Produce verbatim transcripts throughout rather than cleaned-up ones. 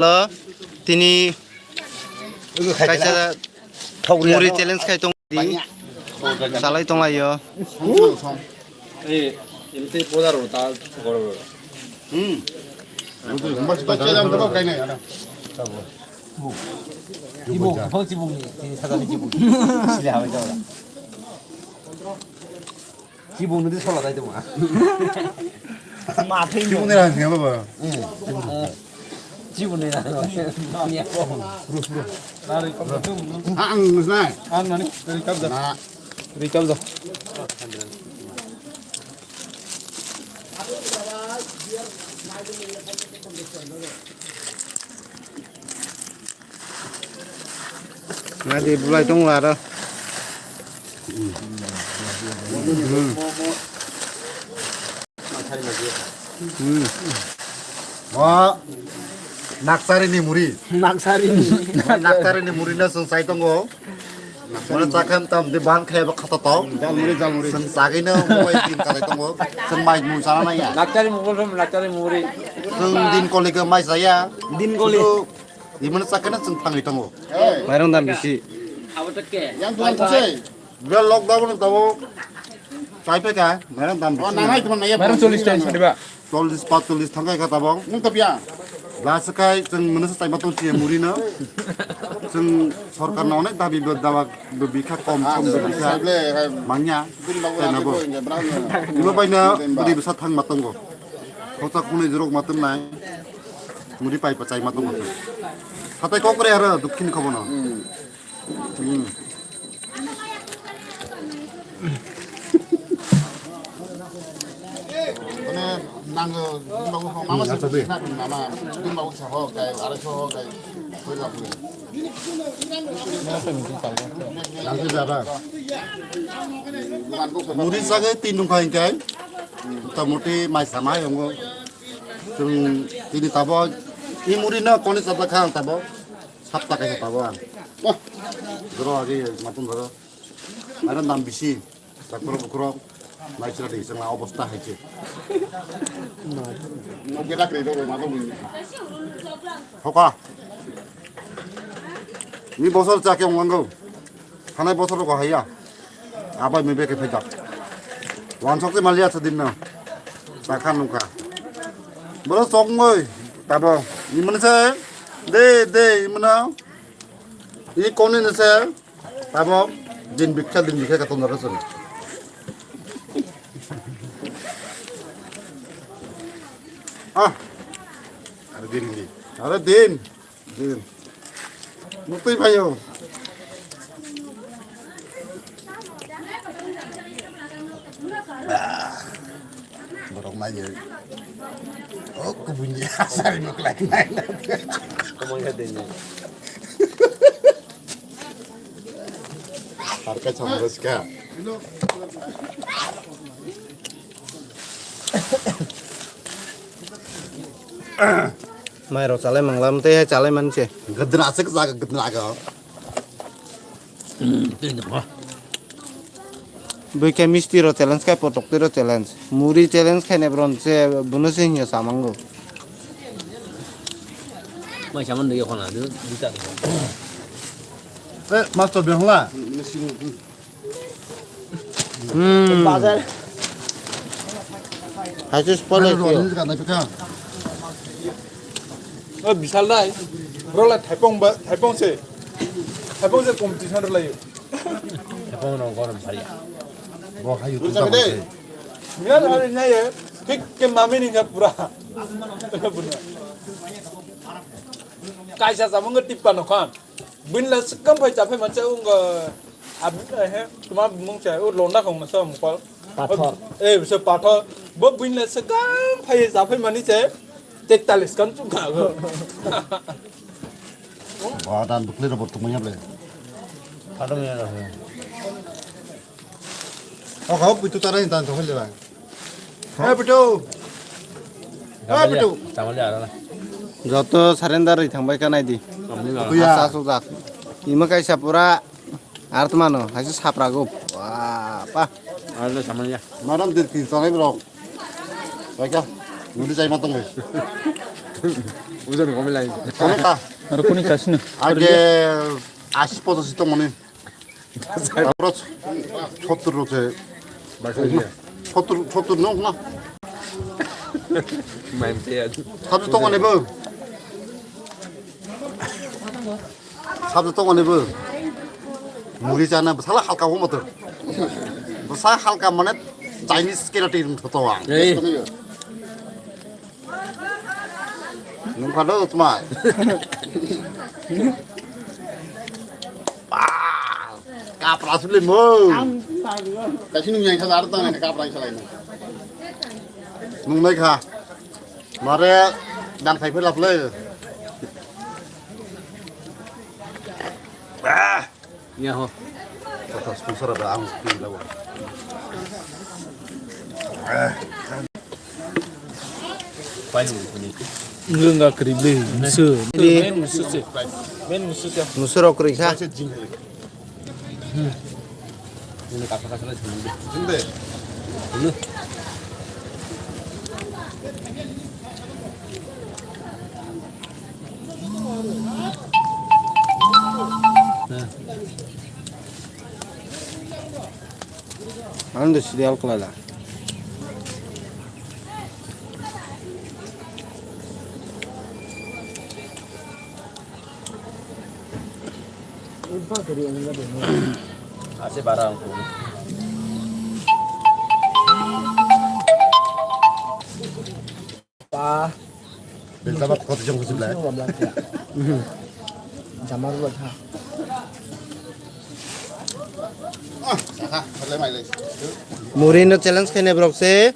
Hello, tini kaisa muri challenge khai tong di. Salai tong laio. Eh, ini boda ro ta goro ro. Hmm. Ibu, kau cibung ni, ini saja ni cibung. Sila hawa jawab. Chibung ni sola dai tongma. Ma thwi. Chibung ni rang thengma ba. Chibung ni rang. Ni ako. Ha ang nai. Ang nani rikap da. Na. Rikap da. Nadi bulai tong lara. Hmm. Hmm. Wa naksari ni muri. Naksari ni. Naksari ni muri na sung sai tongo. Mana chakam tam di bang khe ba khata tau. Jalmuri, jalmuri. Sung sagai na mo bai din kare tongo. Sung mai mu sana na ya. Naksari mukul sum naksari muri. Sung din koli ke mai saya. Din koli. Imana sakana chwng thangwi tongo. Mairung dam bisi. Yang tuan kusai. Bia lockdown ni tabo. Chai pe ka, mairung dam bisi. Mairung chollish ta sadi ba. Chollish patchollish thangkai ka tabo. Nung tapia. Last kai chwng mwnasa chai matong chi muri no. Chwng sorkar no onek dabi dawa bikha kom kom bikha. Mangya. Chai nabo. Ibo bai na budi bwsa thang matongo. Hotak khunui jurok matung nai. Muri pai pachai ma tongo. Hatai kok re aro dukhin khobono. Hmm. Mane nango dimbagu ho mama se na mama dimbagu sa ho kai ara so ho kai koi la koi. Nang se jaba. Muri sagai tin nung khai kai. Motamoti mai samai ongo. Chwng tini tabo i muri no koni chapla kha ang tabo. Sapta kaisa tabo ang. Wah. Doro agi matun doro. Mara dam bisi. Takro bukro. Mai chira di chwng obosta hai che. Mo keda kre do ma do bun. Hoka. Ni bosor cha ke wango. Hanai bosor ko haya. Abai mui beke phaijak. Wansok se maliya sadin na. Sakha nungkha. Boro sok ngoi. Tabo. Imana se. De, de, imana. I koni ne se. Tabo. Din bikha, din bikha katon daro soni. Ah. Are din di. Are din. Din. Mukti payo. Ah. Borok mai. Oh, kubunyi asal nuk lagi mai. Komong ya din. Harka chomroska. Mai rok chalai manglam tei hai chalai man se. Gadra se ka gadra ga. Bui khe misti rok challenge khai potok twi rok challenge. Muri challenge khai ne bron se buno se hinya samango. Mai saman de khona du dita. Eh, master bengla. Hmm. Bazar. Hai se spoiler. O Bishal dai. Bro la thaipong ba, thaipong se. Thaipong se competition rwlaio. Thaipong no gorom sari. Bo hayu tu ta. Miya hari nai. Thik ke mami ni pura. Kaisa samung tipa no khan. Buini le swkang phai cha phai manse wng, ah, he, tuma bumung se, o londa khong masa mukol. Pathor. Eh, se pathor. Bo buini le swkang phai cha phai mani se, tektalis kan chukha go. Ba dan bukle ro bo tumanya ble. Pathor ya ro. O kau puitu tara ni tan to hole ba. Hai puitu. Hai puitu. Joto surrender ri thangbai ka nai di. Kuya. Asa sujak. Ima kaisa pura artmano, haisa saprago. Wah, pa. Arle samanya. Madam dir tin sanai bro. Baika. Nudi chai matong bai. Ojon kome lai. Kono ta. Aro kuni kasino. Age asi pochashi tongmani. Aro sottur roche. Sottur, sottur no na. Main te ya. Sabji tongmani bo. Sabji tongmani bo. Muri chana bwsala halka homo to. Bwsa halka mane Chinese karate rung thoto ang. Ei. Nung khado tmai. Kapra sule mo. Kasi nung yang sadar tang kapra salai. Nung nai kha. Mare dan khai phela play. Ah, ya ho. Kata sponsor ada ang pin lawa. Paling ni. Nggak krible, musu. Ini main musu sih. Main musu sih. Musu rok kri kha. Ini kata kata lagi. Ini. Ano de serial kala la. Ase bara ang ko. Pa. Belta bat kotijong kuchibla. Jama ruwa tha. Muri no challenge khainai borok se.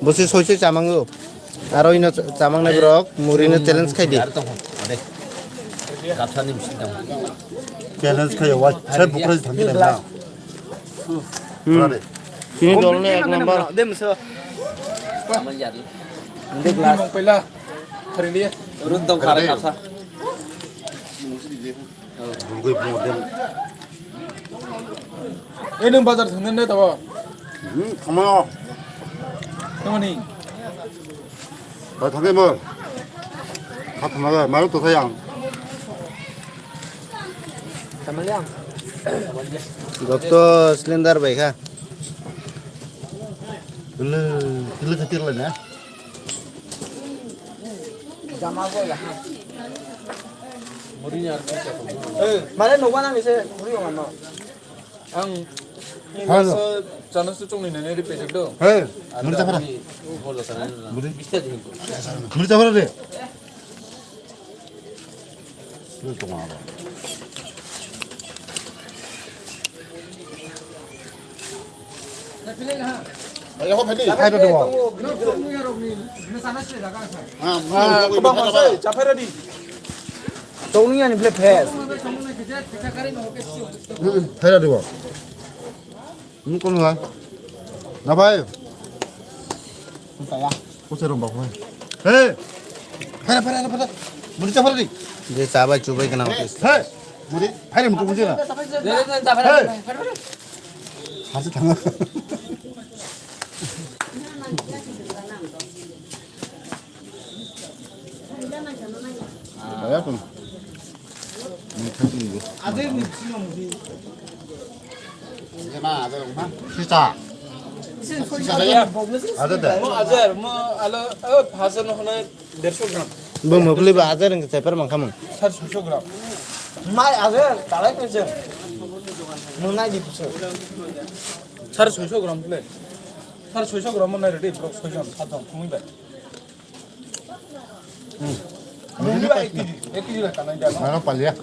Bosi soi soi chamango. Aro ino chamangnai borok muri no challenge khai di. Challenge khai wa sai bukra thangki na. Hmm. Chini dol ni ek number. Dem so. Inde glass. Mong pela. Khari liye. Rut dong khare kapsa. Bungui bungo dem. Eh, nung bazar thangna ne tabo? Hmm, thangma. Thangmani. Ba thangma. Kha thangma, maru to thayang. Thangmaliang. Gokto slender bai kha. Tulu, tulu khatir la na. Jama go ya. Mane nogo nang ise muri mano. Ang Halo. Chana su chungni nene ri pejak do. Hey, muri ta phara. Muri. Muri ta phara de. Ini tong aro. Hai ba dong. Ah, kobang masai, chaphaira di. Tongni ani ble phes. Hai ba dong. Nung kono ha? Na bai. Kaya. Kose rom ba koi. Hey. Phara, phara, phara. Muri cha phara di. Je cha bai chu bai kana. Hey. Muri. Phara mutu mutu na. Hey. Harse thang. Kaya kono. Ni thang ni. Sisa. Ada dah. Mo ajar, mo alo, eh, bhajan hono dersho gram. Bo mokli ba ajar ngi chepar mangkhamang. Sar soisho gram. Mai ajar, talai kaijar. Mo nai di puso. Sar soisho gram pule. Sar soisho gram mo nai redi, brok soijon, satjon, thumui bai. Mungkin ba ek kg, ek kg lah tanah jalan. Mana palia?